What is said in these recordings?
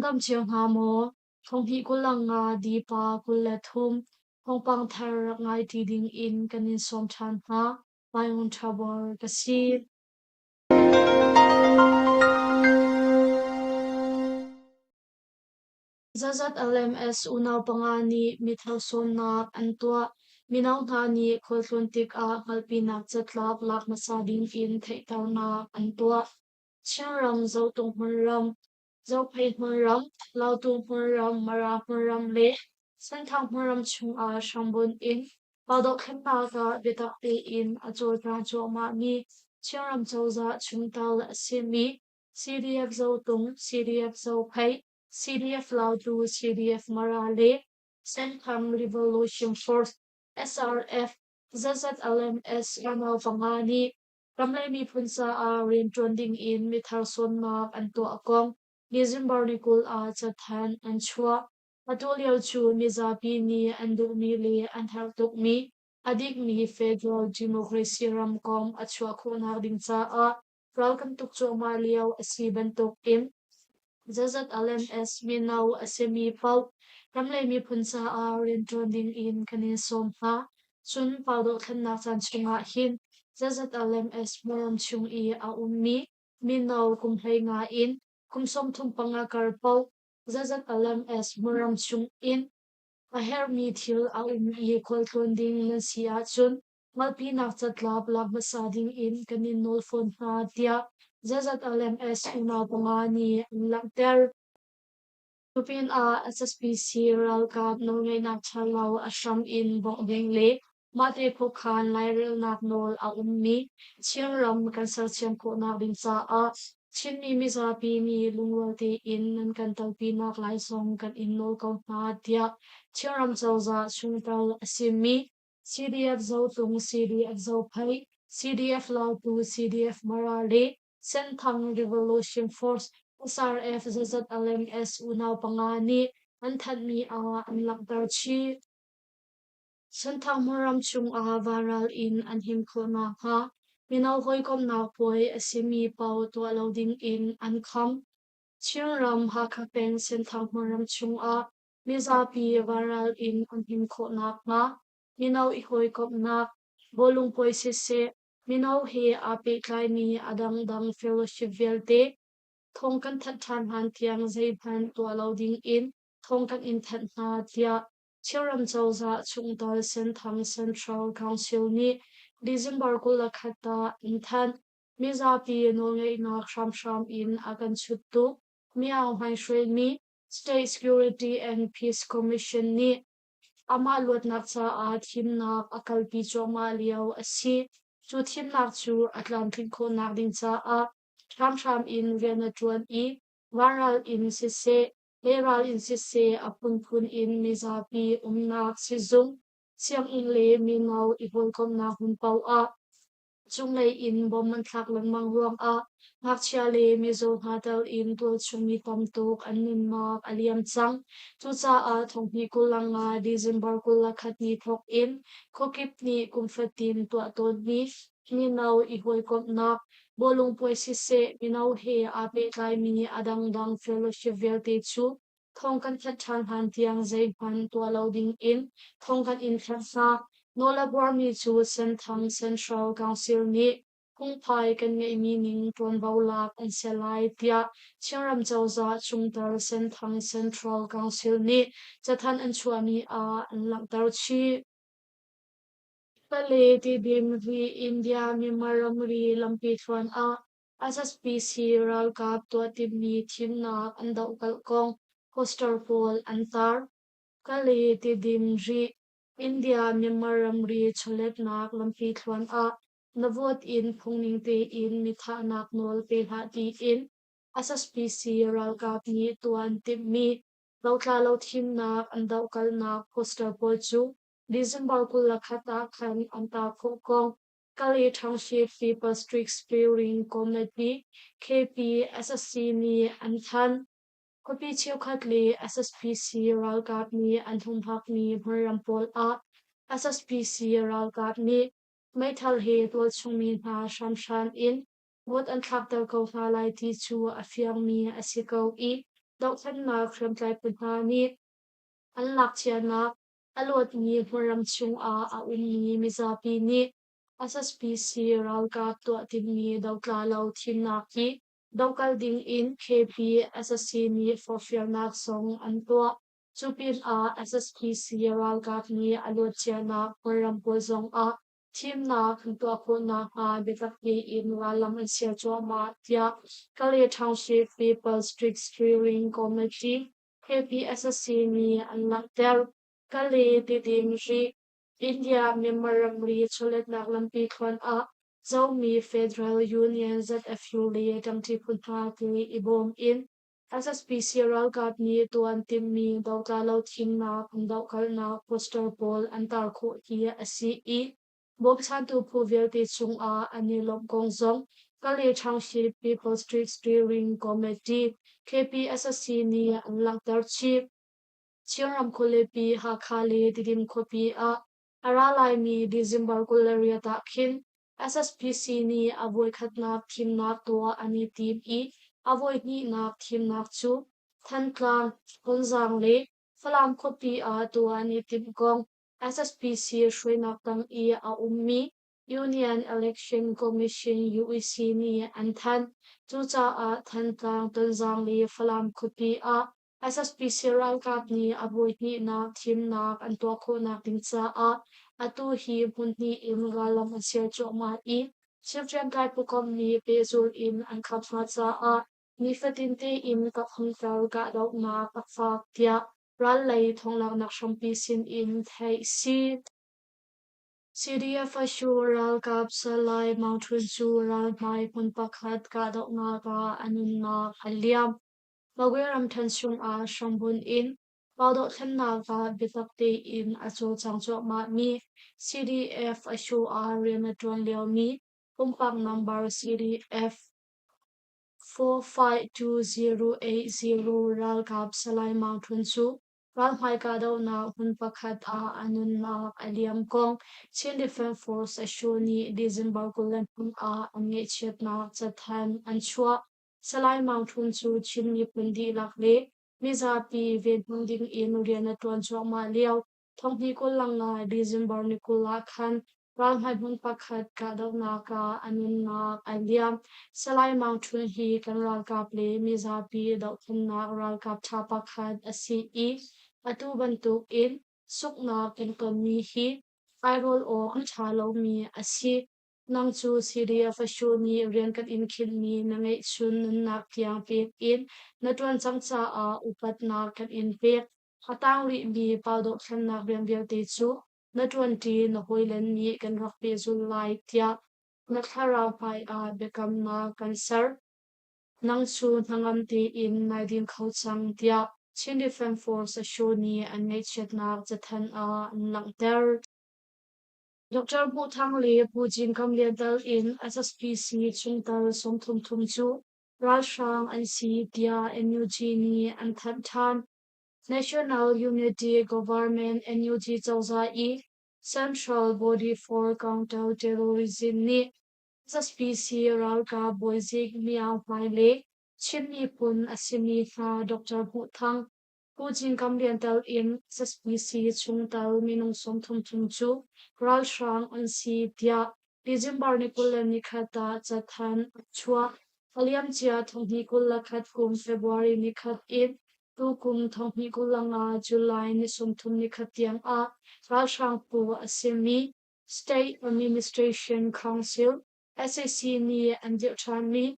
dam cio hnga maw? Thonghnih 25 Dipa 23 thawngpang thar rak ngai ṭi ding in kan in sawm ṭhan hna. Maung Ṭhabor ka si. Zazat LMS unau panga nih mithar sawmnak an tuah. Mino hna nih khualtlawn tikah hngalhpinak catlap lak hmasa ding in theihternak an tuah. Chinram Zotung hmunram, Zophei hmunram, Lautu hmunram, Mara hmunram le Senthang hmunram chungah hrambunh in raldohthlennak ah biatak tein a cawlcang cuahmahmi Chinram cozah chungtel a simi CDF Zotung, CDF Zophei, CDF Lautu, CDF Mara le Senthang Revolution Force SRF ZZLMS unau panga nih ram le miphun caah rianṭuan dingin mithar sawmnak an tuah kong December ni 20 ah cathanh an chuah. Atu lio cu mizapi nih an duhmi le an herh tukmi a dikmi federal democracy ramkomh a chuah khawhnak ding caah ral kan tuk cuahmah lio a si bantukin zazat LMS mino a simi paoh ram le miphun caah rianṭuan dingin kan in sawm hna. Cun pau dohthlennak caan chungah hin zazat LMS hmunram chung i a ummi mino kum 15 in kum 35 kar paoh zazat LMS hmunram chung in a herhmi thil a um i khualtlawn ding nan si ahcun hngalhpinak catlap lak hmasa ding in kan in nawl fawn hna, tiah zazat LMS unau panga nih an langhter. Cupin ah SSPC ralkap nawlngeihnak ṭhalo a hram in bawmh ding le mahte khuakhan lairelnak nawl a ummi Chinram kan sersiam khawhnak ding caah Chinmi mizapi nih lungrual tein nan kan telpinak lai zong kan in nawl ko hna, tiah Chinram cozah chungtel a simi CDF Zotung, CDF Zophei, CDF Lautu, CDF Mara le Senthang Revolution Force SRF ZZLMS unau panga nih an thanhmi ah an langhter chih. Senthang hmunram chungah vanral in an him khawh nakhnga mino hawikomhnak puai a simi paoh tuah lo dingin an kham. Chinram Hakha peng Senthang hmunram chungah mizapi vanral in an him khawh nakhnga mino i hawikomhnak bawlung puai siseh Mino he aa pehtlaimi a dangdang fellowship vialte thawng kan thanh ṭhan hlan tiang zeihmanh tuah lo dingin thawng kan in thanh hna, tiah Chinram cozah chungtel Senthang Central Council nih December 21 ah an thanh. Mizapi nawlngeihnak hramhram in a kan chuttu Myo hmaihruaimi State Security and Peace Commission nih Amah luatnak caah thimnak a kalpi cuahmah lio a si. Cu thimnak cu a tlamtlin khawhnak ding caah hramhram in rian a ṭuan i vanral in siseh, leral in siseh a phunphun in mizapi umnak sizung, sianginn le mino i hawikomhnak hmun paoh ah Cunglei in bom an thlak lengmang ruangah ngakchia le mizaw hna tel in tualchung mi tam tuk an nunnak a liam cang. Cucaah thonghnih 25 December 21 ni thawk in khuakip nih kum fatin tuah tawnmi mino i hawikomhnak, bawlung puai siseh mino he aa pehtlaimi a dangdang fellowship vialte cu Thawng kan thanh ṭhan hlan tiang zeihmanh tuah lo dingin thong kan in thlak hna. Nawl a buarmi cu Senthang Central Council nih phungphai kan ngeihmi ning ṭuanvo lak an si lai, tiah Chinram cozah chungtel Senthang Central Council nih cathanh an chuahmi ah an langhter chih. Pale Tidim hi India-Myanmar ramri lampi thluan ah SSPC ralkap tuah timhmi thimnak an dohkalh kong poster pawl an tar. Kale Tidim rih India-Myanmar ramri chawletnak lampi thluan ah na vote in phungning tein mithahnak nawl pe hlah tiin SSPC ralkap nih tuan timhmi dotla lo thimnak an dohkalhnak poster pawl cu December 21 ah khan an tar khawh kong Kale Township People's Steering Committee KPSSC nih an thanh. Khuapi cheukhat le SSPC ralkap nih an humhakmi hmunram pawl ah SSPC ralkap nih meithal he tualchungmi hna hramhram in vote an thlakter ko hna lai ti cu a fiangmi a si ko i. Dohthlennak hriamtlai phu hna nih an lakchianak a luatmi hmunram chungah a ummi mizapi nih SSPC ralkap tuah timmi dotla lo thimnak hi dohkalh dingin KP-SSC nih forhfialnak zong an tuah. Cu pinah SSPC ralkap nih a luatcianak hmunram pawl zongah thimnak an tuah khawh nakhnga biatak tein rallam an sial cuahmah, tiah Kalay Township People's District Steering Committee KPSSC nih an langhter. Kalay Tidim Rih India Myanmar ramri chawletnak lampi thluan ah Zomi Federal Union ZFU le ṭangṭi phu hna ti i bawm in SSPC ralkap nih tuan timhmi dotla lo thimnak an dohkalhnak poster pawl an tar khawh hi a si i bawmchantu phu vialte cungah an i lawmh kong zong Kalay Township People's Street Steering Committee KPSSC nih an langhter chih. Chinram khualipi Hakha le Tidim khuapi ah a ra laimi December 28 ah khin SSPC nih a voikhatnak thimnak tuah an i tim i a voihnihnak thimnak cu Thantlang, Tonzang le Falam khuapi ah tuah an i timh kong SSPC hruainak tang i a ummi Union Election Commission UEC nih an thanh. Cucaah Thantlang, Tonzang le Falam khuapi ah SSPC ralkap nih a voihnihnak thimnak an tuah khawhnak ding caah atu hi hmunhnih in rallam an sial cuahmah i Chin hriamtlai phukomh nih pehzulh in an khap hna caah nifatin tein kaphungter kahdohnak a fak tiah ral lei thawnglaknak hrampi sin in theih si. CDF Ashu ralkap Salai Maung Htun cu ralhmai hmun pakhat kahdohnak ah a nunnak a liam. Magwe ramṭhen chungah hrambunh in pa dohthlennak ah biatak tein a cawlcang cuahmahmi CDF Ashu ah rian a ṭuan liomi pumpak number CDF 452080 ralkap Salai Maung Htun cu ralhmai kahdohnak hmun pakhat ah a nunnak a liam kong Chin Defense Force Ashu nih December 25 ah an ngaihchiatnak cathanh an chuah. Salai Maung Htun cu Chin miphun dihlak le mizapi venhim ding in rian a ṭuan cuahmah lio thonghnih 25 December ni 20 ah khan ralhmai hmun pakhat kahdohnak ah a nunnak a liam. Salai Maung Htun hi kan ralkap le mizapi dohthlennak ralkap ṭha pakhat a si i atu bantuk in sunghnak kan tonmi hi airawl awk a ṭha lomi a si. Nang cu CDF Ashu nih rian kan in khinhmi na ngeihchun nunnak tiang pek in na ṭuan cang caah upatnak kan in pek. A tang rihmi pa dohthlennak rian vialte cu na ṭuanṭi na hawile nih kan rak pehzulh lai tiah na thlarau hmaiah biakamnak kan ser. Nang cu hnangam tein nai din kho cang tiah Chin Defense Force Ashu nih an ngaihchiatnak cathanh ah an langhter. Dr. Hmuh Thang le Pu Jing Kam Lian tal in SSPC chungtel 33 thum cu ralhrang an si tiah NUG nih an thanh ṭhan. National Unity Government NUG cozah i Central Body for Counter Terrorism nih SSPC ralkap bawizik Myaung Hlaing le Chin miphun a simi hna Dr. Hmuh Thang, Pu Jing Kam Lian tel in SSPC chungtel minung 30 thum cu ralhrang an si tiah December ni 21 ah cathanh a chuah. A liamcia 2021 kum February nikhat in tukum 2025 July ni 31 tiang ah ralhrang phu a simi State Administration Council SAC nih an dirh ṭhanmi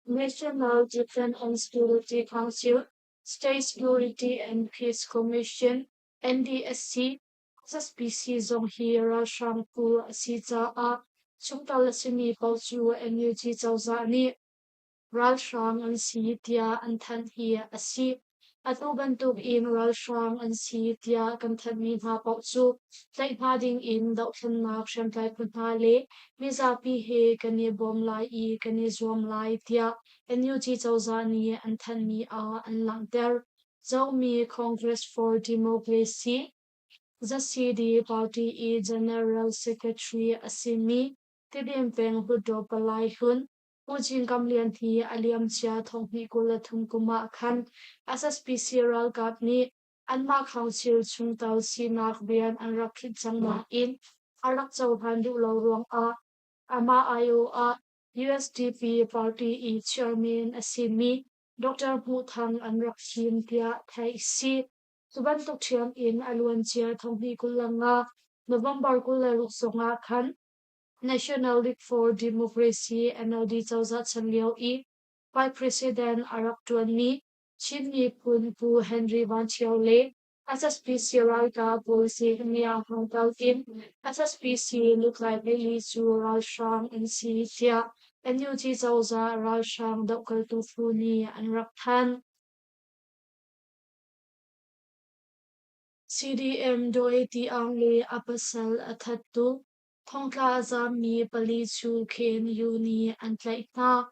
National Defense and Security Council State Security and Peace Commission NDSC, SSPC zong hi ralhrang phu a si caah chungtel a simi paoh cu NUG cozah nih ralhrang an si tiah an thanh hi a si. Atu bantuk in ralhrang an si tiah kan thanhmi hna paoh cu tlaih hna ding in dohthlennak hriamtlai phu hna le mizapi he kan i bawm lai i kan i zuam lai tiah NUG cozah nih an thanhmi ah an langhter. Zomi Congress for Democracy ZCD party i General Secretary a simi Tidim peng Hluttaw Palai hlun Pu Cin Kam Lian hi a liamcia thonghnih 23 kum ah khan SSPC ralkap nih anmah council chungtel sinak rian an rak khinh cang nain a rak cohlan duh lo ruangah amah aiawh ah USDP party i chairman a simi Dr. Hmuh Thang an rak thim tiah theih a si. Cu bantuk ṭhiam in a luancia thonghnih 25 November 26 zongah khan National League for Democracy NLD cozah chan lio i Vice President a rak ṭuanmi Chin miphun Pu Henry Van Ṭhio le SSPC ralkap pawl Sihniang hmangkal in SSPC lutlai hleili cu ralhrang an si tiah NUG cozah ralhrang dohkaltu phu nih an rak thanh. CDM Doi Ti Aung le a pasal a thattu thongtla a zaammi pali cu KNU nih an tlaih hna.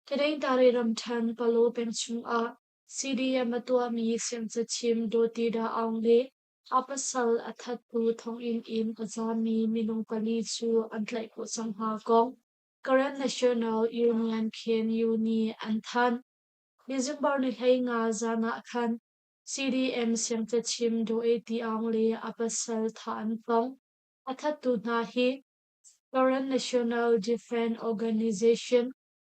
Kedengtari ramṭhen Palaw peng chungah CDM a tuahmi siangcachim Dawti Dah Aung le a pasal a thattu thonginn in a zaammi minung pali cu an tlaih khawh cang hna kong Karen National Union KNU nih an thanh. December ni 15 zan ah khan CDM siangcachim Daw Ti Aung le a pasal thah an tong. A thattu hna hi Karen National Defense Organization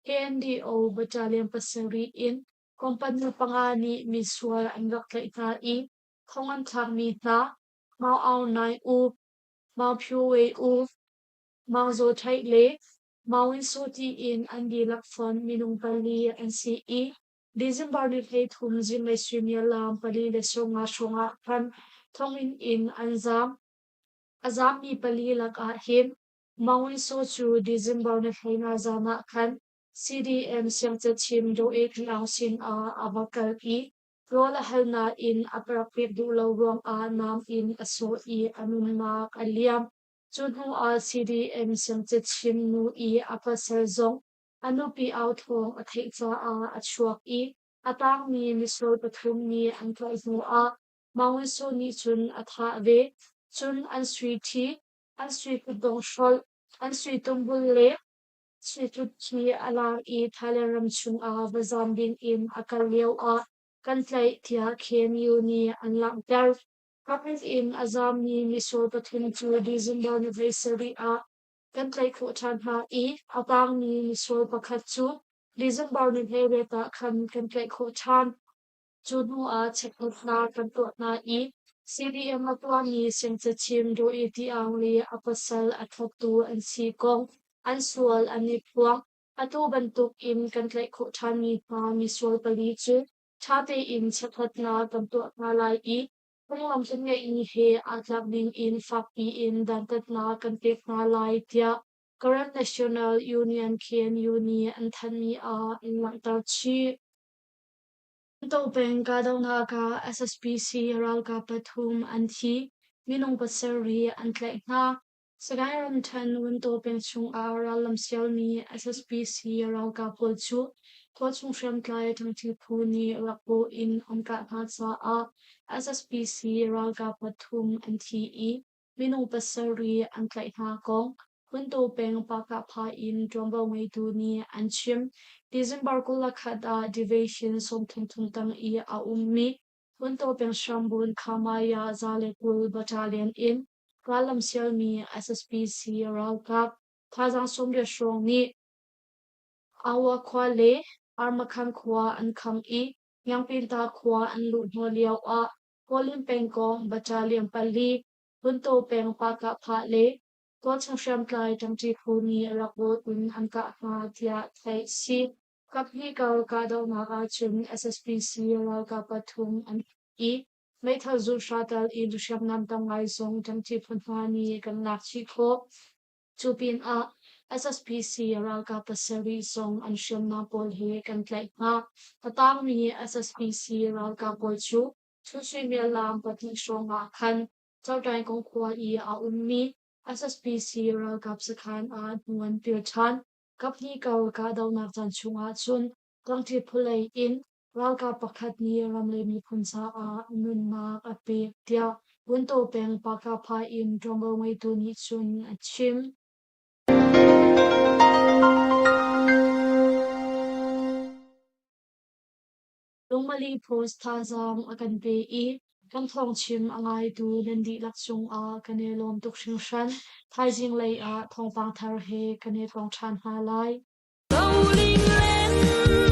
KNDO Battalion pasarih in company panga nih misual an rak tlaih hna i thong an thlakmi hna Maung Aung Naing U, Maung Phyu Wei U, Maung Zaw Hthaih le Maung Win Saw tiin an dihlak fonh minung pali an si i December ni 13 zinglei suimilam 4:50 hrawng ah khan thonginn in an zaam. A zaammi pali lakah hin Maung Win Saw cu December ni 15 zan ah khan CDM siangcachim Daw Ae Aung sinah a va kal i rawl a hal nain a rak pek duh lo ruangah naam in a sawh i a nunnak a liam. Cu hnuah CDM siangcachim nu i a pasal zong a nupi au thawng a theih caah a chuak i a tangmi misual pathum nih an tlaih hnuah Maung Win Saw nih cun a thah ve. Cun an sui ṭhi, an sui kutdong hrolh, an sui tumbul le sui ṭhutthi a lak i Thailand ram chungah va zaam dingin a kal lioah kan tlaih tiah KMU nih an langhter. Kapit in a zaammi misual pathum cu December ni 17 ah kan tlaih khawh ṭhan hna i a tangmi misual pakhat cu December ni 18 ah khan kan tlaih khawh ṭhan. Cu hnuah chekhlatnak kan tuah hna i CDM a tuahmi siangcachim Daw Ti Aung le a pasal a thattu an si kong an sual an i phuang. Atu bantuk in kan tlaih khawh ṭhanmi hna misual pali cu ṭha tein chekhlatnak kan tuah hna lai i phunglam kan ngeihmi he aa tlak dingin fakpi in dantatnak kan pek hna lai tiah Karen National Union KNU nih an thanhmi ah an langhter chih. Peng kahdohnak ah SSPC ralkap pathum an thi, minung pasarih an tlaih hna. Sagaing ramṭhen Wuntaw peng chungah rallam sialmi SSPC ralkap pawl cu khuachung hriamtlai ṭangṭi phu nih rakbawh in an kah hna caah SSPC ralkap pathum an thi i minung pasarih an tlaih hna kong Wuntaw peng Pakahpha in ṭuanvo ngeitu nih an chim. December 21 ah Division 33 tang i a ummi Wuntaw peng Hrambun Khamaya 120 Battalion in rallam sialmi SSPC ralkap thazaang 80 hrawng nih Awa khua le Armakhan khua an kham i Ngiangpinta khua an luh hnawh lioah Kawlin pengkong Battalion pali, Huntaw peng Pakahphah le Tualchung hriamtlai ṭangṭi phu nih rak bawt in an kah hna tiah theih a si. Kaphnih kar kahdohnak ahcun SSPC ralkap pathum an i meithal zuhra tal in hriamnam tam ngai zong ṭangṭi phu hna nih kan lak chih khawh. Cu pinah SSPC ralkap pasarih zong an hriamnam pawl he kan tlaih hna. A tangmi SSPC ralkap pawl cu chun suimilam pahnih hrawng ah khan Cawṭaingkong khua i a ummi SSPC ralkap sakhan ah hnu an pil ṭhan. Kaphnih kar kahdohnak caan chungah cun ṭangṭi phulei in ralkap pakhat nih ram le miphun caah a nunnak a pek tiah Wuntaw peng Pakapha in ṭuanvo ngeitu nih cun a chim. Lungmali Post thazaang a kan pe i kan thawngchim a ngaitu nan dihlak cungah kan i lawm tuk hringhran. Thaizing lei ah thawngpang thar he kan i tong ṭhan hna lai. Rolling land.